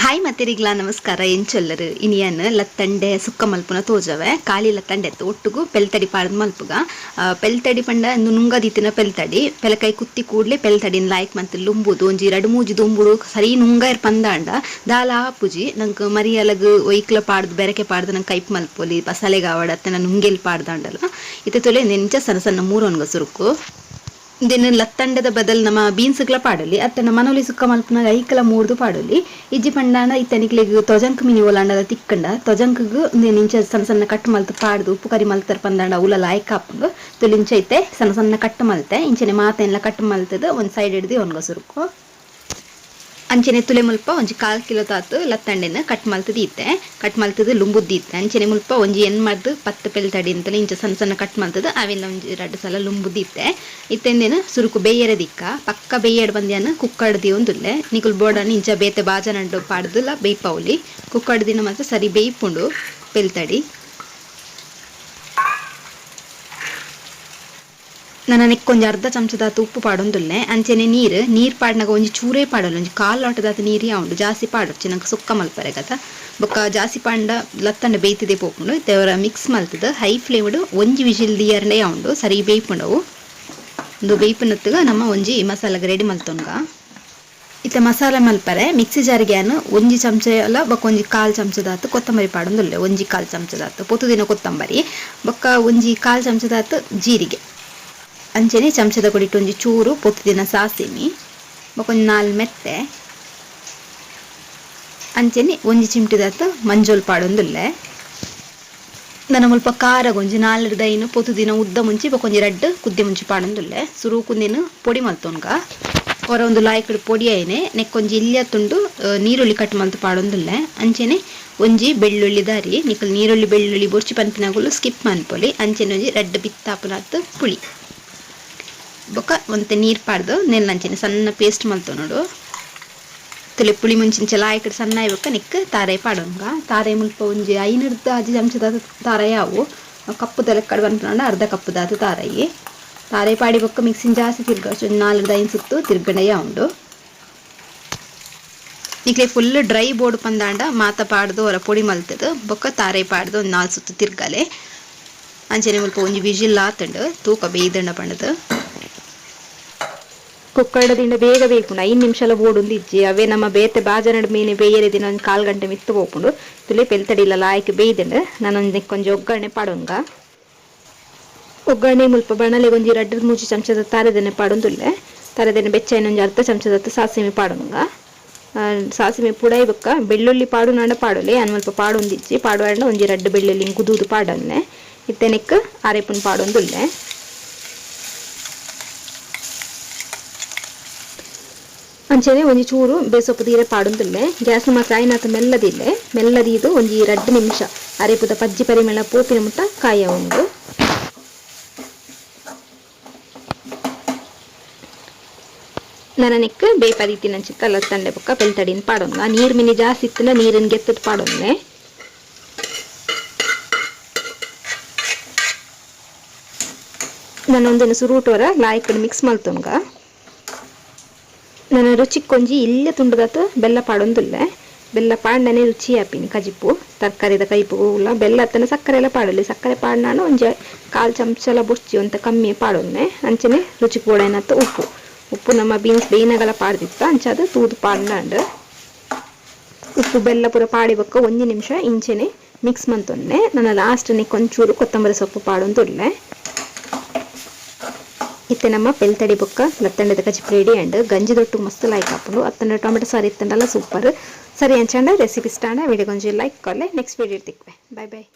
Hi ಮತೆರಿಗ್ಲಾ ನಮಸ್ಕಾರ. ಎಂಚೊಲ್ಲರು ಇನಿಯನ್ ಲತ್ತಂಡೆ ಸುಕ್ಕ ಮಲ್ಪುನ ತೋಜವೆ. ಖಾಲಿ ಲತ್ತಂಡೆ ಒಟ್ಟುಗು ಪೆಲ್ತಡಿ ಪಾಡ್ದ್ ಮಲ್ಪುಗ. ಪೆಲ್ತಡಿ ಪಂಡ ಇಂದು ನುಂಗದಿತ್ತಿನ ಪೆಲ್ತಡಿ. ಪೆಲಕೈ ಕುತ್ತಿ ಕೂಡ್ಲೆ ಪೆಲ್ತಡಿನ್ ಲಾಯ್ಕ್ ಮಂತ್ ಲುಂಬುದು ಒಂಜಿ ರಡ್ಡ್ ಮೂಜಿ ದುಂಬುಡು ಸರಿ ನುಂಗಾಯರ್ ಪಂದಾಂಡ ದಾಲ ಆಪುಜಿ. ನಂಕ್ ಮರಿಯಲಗ್ ಒಯ್ಕ್ಲ ಪಾಡ್ದ್ ಬೆರಕೆ ಪಾಡ್ದ್ ನಂಕ್ ಕೈಪ್ ಮಲ್ಪೊಲಿ, ಬಸಲೆಗಾವಡ್ ಅತ್ತನ ನುಂಗೆಲ್ ಪಾಡ್ದಾಂಡಲ. ಇತ್ತೆ ತೊಲೆ ಇಂಚ ಸಣ್ಣ ಸಣ್ಣ ಮೂರೊನ್ಗ ಸುರುಕು. ಇಂದೆನ್ ಲತ್ತಂಡೆದ ಬದಲ್ ನಮ ಬೀನ್ಸ್ಗ್ಲ ಪಾಡೊಲಿ, ಅತ್ತಂಡ ಮನೊಲಿ ಸುಕ್ಕ ಮಲ್ಪುನಗ ಐಕಲ ಮೂರ್ದು ಪಾಡೊಲಿ. ಇಜ್ಜಿ ಪಂಡಾಂಡ ಇತ್ತೆ ನಿಕ್ಲೆಗ್ ತೊಜಂಕ್ ಮಿನಿ ಓಲಾಂಡಲ ತಿಕ್ಕಂಡ ತೊಜಂಕ್ಗ್ ಉಂದೆನ್ ಇಂಚ ಸಣ್ಣ ಸಣ್ಣ ಕಟ್ ಮಲ್ತ್ ಪಾಡ್ದು ಉಪ್ಪು ಕರಿ ಮಲ್ತರ್ ಪಂದಾಂಡ ಅವುಲ ಲಾಯ್ಕ್ ಆಪುಂಡು. ತುಲಿ ಇಂಚ ಇತ್ತೆ ಸಣ್ಣ ಸಣ್ಣ ಕಟ್ ಮಲ್ತೆ. ಇಂಚನೆ ಮಾತೆನ್ಲ ಕಟ್ ಮಲ್ತದ್ ಒಂಜಿ ಸೈಡ್ ಹಿಡ್ದು ಒನ್ಗ ಸುರುಕು. ಅಂಚನೆ ತುಲೆ ಮುಲ್ಪ ಒಂಜಿ ಕಾಲ್ ಕಿಲೋ ತಾತ್ ಲತ್ತಂಡೆನ್ ಕಟ್ ಮಲ್ತದ್ ಇತ್ತೆ, ಕಟ್ ಮಲ್ತದ್ ಲುಂಬುದ್ದು ಇತ್ತೆ. ಅಂಚನೆ ಮುಲ್ಪ ಒಂಜಿ ಎನ್ಮರ್ದ್ 10 ಪೆಲ್ತಡಿ ಅಂತಲೇ ಇಂಚ ಸಣ್ಣ ಸಣ್ಣ ಕಟ್ ಮಲ್ತದ್ ಅವೆಲ್ಲ ಒಂಜಿ ರಡ್ಡ್ ಸಲ ಲುಂಬುದ್ದು ಇತ್ತೆ. ಇತ್ತೆಂದೇನು ಸುರುಕು ಬೇಯರೆ ದಿಕ್ಕ ಪಕ್ಕ ಬೇಯಡ್ ಬಂದ್ಯಾನ ಕುಕ್ಕಡ್ ದಿಯೊಂದುಲ್ಲೆ. ನಿಕುಲು ಬೋಡನ್ ಇಂಚ ಬೇತೆ ಬಾಜನಡ್ ಪಾಡ್ದುಲ ಬೇಯ್ಪಾವೊಲಿ. ಕುಕ್ಕಡ್ ದಿನ ಮಾತ್ರ ಸರಿ ಬೇಯ್ಪುಂಡು ಪೆಲ್ತಡಿ. ನನ ನೆಕ್ಕೊಂಜಿ ಅರ್ಧ ಚಮಚದಾತ್ ಉಪ್ಪು ಪಾಡೊಂದುಲ್ಲೆ. ಅಂಚನೆ ನೀರು ನೀರು ಪಾಡ್ನಗ ಒಂಜಿ ಚೂರೇ ಪಾಡೊಲಿ, ಒಂಜಿ ಕಾಲ್ ಲೋಟದಾತ್ ನೀರು ಯಾವುಂಡು, ಜಾಸ್ತಿ ಪಾಡೊಡ್ಚಿ ನಂಗೆ ಸುಕ್ಕ ಮಲ್ಪರೆ ಗತ. ಬೊಕ್ಕ ಜಾಸ್ತಿ ಪಾಂಡ ಲತ್ತಂಡೆ ಬೇಯ್ತದೆ ಪೋಪುಂಡು. ಇತ್ತೆ ಮಿಕ್ಸ್ ಮಲ್ತದ ಹೈ ಫ್ಲೇಮ್ಡ್ ಒಂಜಿ ವಿಜಿಲ್ ದಿಯರ್ಂಡೆ ಯಾವುಂಡು, ಸರಿ ಬೇಯ್ಪುಂಡವು. ಉಂದು ಬೇಯ್ಪುನತ್ತಗ ನಮ್ಮ ಒಂಜಿ ಮಸಾಲೆಗ್ ರೆಡಿ ಮಲ್ತೊನ್ಗ. ಇತ್ತೆ ಮಸಾಲೆ ಮಲ್ಪರೆ ಮಿಕ್ಸಿ ಜಾರಿಗೆ ಒಂಜಿ ಚಮಚ ಅಲ್ಲ ಬೊಕ್ಕ ಒಂಜಿ ಕಾಲ್ ಚಮಚದಾತ್ ಕೊತ್ತಂಬರಿ ಪಾಡೊಂದುಲ್ಲೆ. ಒಂಜಿ ಕಾಲ್ ಚಮಚದಾತ್ ಪೊತ್ತುದಿನ ಕೊತ್ತಂಬರಿ, ಬೊಕ್ಕ ಒಂಜಿ ಕಾಲ್ ಚಮಚದಾತ್ ಜೀರಿಗೆ, ಅಂಚನೆ ಚಮಚದ ಕೊಡಿಟ್ಟು ಒಂಜಿ ಚೂರು ಪೊತ್ತುದಿನ ಸಾಸಿಮಿ, ಬೊಕ್ಕ ಒಂಜಿ 4 ಮೆತ್ತೆ, ಅಂಚನೆ ಒಂಜಿ ಚಿಮ್ಟಿದಾತ್ ಮಂಜೊಲ್ ಪಾಡೊಂದುಲ್ಲೆ. ನನ ಮುಲ್ಪ ಖಾರಗ್ ಒಂಜಿ 4 5 ಪೊತ್ತುದಿನ ಉದ್ದ ಮುಂಚಿ ಬೊಕ್ಕ ಒಂಜಿ 2 ಕುದ್ದೆ ಮುಂಚಿ ಪಾಡೊಂದುಲ್ಲೆ. ಸುರುಕುಂದಿನ ಪೊಡಿ ಮಲ್ತೊನ್ಗ. ಹೊರ ಒಂದು ಲಾಯ್ಕಡ್ ಪೊಡಿ ಆಯ್ನೆ ನೆಕ್ಕೊಂಜಿ ಇಲ್ಯ ತುಂಡು ನೀರುಳ್ಳಿ ಕಟ್ ಮಲ್ತು ಪಾಡೊಂದುಲ್ಲೆ. ಅಂಚನೆ ಒಂಜಿ ಬೆಳ್ಳುಳ್ಳಿ ದಾರಿ, ನಿಕಲ್ ನೀರುಳ್ಳಿ ಬೆಳ್ಳುಳ್ಳಿ ಬೊರ್ಚಿ ಪನ್ಪಿನಗುಲು ಸ್ಕಿಪ್ ಮನ್ಪೊಲಿ. ಅಂಚನೆ ಒಂಜಿ 2 ಬಿತ್ತಾಪುನಾತ್ ಪುಳಿ, ಬೊಕ್ಕ ಒಂತೆ ನೀರು ಪಾಡ್ದು ನೆಲ್ಲಂಚನೆ ಸಣ್ಣ ಪೇಸ್ಟ್ ಮಲ್ತೊನೊಡು. ತುಲೆ ಪುಳಿ ಮುಂಚಿನ ಲಾಯ್ಕಡ್ ಸಣ್ಣ ಆಯ್ಬೊಕ್ಕ ನೆಕ್ ತಾರೈ ಪಾಡೊನ್ಗ. ತಾರೈ ಮುಲ್ಪ ಒಂಜಿ 5 6 ಚಮಚದ ತಾರೈ ಆವು. ಕಪ್ಪು ಲೆಕ್ಕಡ್ ಪನ್ಪುನಾಂಡ ಅರ್ಧ ಕಪ್ಪುದಾತ್ ತಾರೈ. ತಾರೈ ಪಾಡಿ ಬೊಕ್ಕ ಮಿಕ್ಸಿನ್ ಜಾಸ್ತಿ ತಿರ್ಗ ಒಂಜಿ 4 5 ಸುತ್ತು ತಿರ್ಗಂಡ ಉಂಡು. ನಿಕ್ಲೆ full dry board ಪಂದಾಂಡ ಮಾತ ಪಾಡ್ದು ಹೊರ ಪೊಡಿ ಮಲ್ತದು ಬೊಕ್ಕ ತಾರೈ ಪಾಡ್ದು ಒಂಜಿ 4 ಸುತ್ತು ತಿರ್ಗಲೆ. ಅಂಚನೆ ಮುಲ್ಪ ಒಂಜಿ ವಿಜಿಲ್ ಆತುಂಡು, ತೂಕ ಬೇಯ್ದಂಡ ಪಂಡದು. ಕುಕ್ಕರ್ಡ್ ಬೇಗ ಬೇಯ್ಪುಂಡು, 5 ನಿಮಿಷಲ ಬೋಡುಂದು ಇಜ್ಜಿ. ಅವೇ ನಮ್ಮ ಬೇತೆ ಬಾಜನಡ್ ಮೀನು ಬೇಯರೆ ದಿನ ಒಂಜಿ ಕಾಲ್ ಗಂಟೆ ಮಿತ್ತು ಪೋಪುಂಡು. ತುಲೆ ಪೆಲ್ತಡಿಲ ಲಾಯ್ಕ್ ಬೇಯ್ದಂಡು. ನಾನೊಂದು ಒಂಜಿ ಒಗ್ಗರಣೆ ಪಾಡೊನ್ಗ. ಒಗ್ಗರಣೆ ಮುಲ್ಪ ಬಣಲೆಗ್ ಒಂಜಿ 2 3 ಚಮಚದ ತಾರೆದೆಣ್ಣೆ ಪಾಡೊಂದುಲ್ಲೆ. ತಾರೆದೆಣ್ಣೆ ಬೆಚ್ಚಾಯಿನ ಒಂಜಿ ಅರ್ಧ ಚಮಚದ ಸಾಸಿವೆ ಪಾಡೊನ್ಗ. ಸಾಸಿವೆ ಪುಡೈ ಬೊಕ್ಕ ಬೆಳ್ಳುಳ್ಳಿ ಪಾಡುನಾಂಡ ಪಾಡೊಲಿ, ಅನ್ ಮುಲ್ಪ ಪಾಡೊಂದಿಜ್ಜಿ. ಪಾಡುವಾಂಡ ಒಂಜಿ 2 ಬೆಳ್ಳುಳ್ಳಿ ಕುದೂದು ಪಾಡೊನ್ನೆ. ಇತ್ತೆ ನೆಕ್ ಅರೆಪುನ್ ಪಾಡೊಂದುಲ್ಲೆ. ಅಂಚನೆ ಒಂಜಿ ಚೂರು ಬೇಸೊಪ್ಪು ತೀರೆ ಪಾಡೊಂದುಲ್ಲೆ. ಗ್ಯಾಸ್ ಮಾತ್ರ ಆಯ್ನಾತ್ ಮೆಲ್ಲದಿಲ್ಲೆ. ಮೆಲ್ಲದೀದು ಒಂಜಿ 2 ನಿಮಿಷ ಅರೆಪುದ ಪಜ್ಜಿ ಪರಿಮಳ ಪೋಪಿನ ಮುಟ್ಟ ಕಾಯ ಉಂಡು. ನನ ನೆಕ್ ಬೇಯ್ಪದಿತ್ತಿನ ಚಿಕ್ಕ ಲತ್ತಂಡೆ ಬೊಕ್ಕ ಪೆಲ್ತಡಿನ ಪಾಡೊನ್ಗ. ನೀರು ಮಿನಿ ಜಾಸ್ತಿ ಇತ್ತಂಡ ನೀರಿನ ಗೆತ್ತದ್ ಪಾಡೊನ್ನೆ. ನಾನೊಂದಿನ ಸುರೂಟೋರ ಲಾಯ್ಕಡ್ ಮಿಕ್ಸ್ ಮಲ್ತೊನ್ಗ. ನನ್ನ ರುಚಿಕ್ಕೊಂಜಿ ಇಲ್ಯ ತುಂಡುದಾತ್ ಬೆಲ್ಲ ಪಾಡೊಂದುಲ್ಲೆ. ಬೆಲ್ಲ ಪಾಂಡನೆ ರುಚಿ ಆಪಿನಿ ಕಜಿಪು ತರಕಾರಿದ ಕೈಪು ಉಲ್ಲ. ಬೆಲ್ಲ ಅತ್ತನ ಸಕ್ಕರೆ ಎಲ್ಲ ಪಾಡೊಲಿ. ಸಕ್ಕರೆ ಪಾಡ್ನಾನು ಒಂಜಿ ಕಾಲ್ ಚಮಚಲ ಬೊರ್ಚಿ ಒಂತ ಕಮ್ಮಿ ಪಾಡೊನ್ನೆ. ಅಂಚನೆ ರುಚಿಕ್ ಬೋಡಾಯ್ನತ್ ಉಪ್ಪು. ಉಪ್ಪು ನಮ್ಮ ಬೀನ್ಸ್ ಬೇಯ್ನಗಲ ಪಾಡ್ದಿತ್ತ, ಅಂಚಾದ್ ತೂದು ಪಾಡ್ನಾಂಡ್. ಉಪ್ಪು ಬೆಲ್ಲ ಪೂರ ಪಾಡಿ ಬೊಕ್ಕ ಒಂಜಿ ನಿಮಿಷ ಇಂಚನೆ ಮಿಕ್ಸ್ ಮಂತೊನ್ನೆ. ನನ್ನ ಲಾಸ್ಟ್ ಒಂಚೂರು ಕೊತ್ತಂಬರಿ ಸೊಪ್ಪು ಪಾಡೊಂದುಲ್ಲೆ. ಇತ್ತೆ ನಮ್ಮ ಪೆಲ್ತಡಿ ಬೊಕ್ಕ ಲತ್ತಂಡೆದ ಕಜಿಪು ರೆಡಿ ಅಂಡ್. ಗಂಜಿ ದೊಟ್ಟು ಮಸ್ತ್ ಲೈಕ್ ಆಪುಂಡು. ಅತ್ತಂಡ ಟೊಮೆಟೊ ಸಾರು ಇತ್ತಂಡಲ ಸೂಪರ್. ಸರಿ ಅಂಚಾಂಡ ರೆಸಿಪಿ ಸ್ಟಾಂಡ ವಿಡಿಯೋ ಒಂಜಿ ಲೈಕ್ ಕೊರ್ಲೆ. ನೆಕ್ಸ್ಟ್ ವಿಡಿಯೋ ತಿಕ್ವೆ. Bye boy.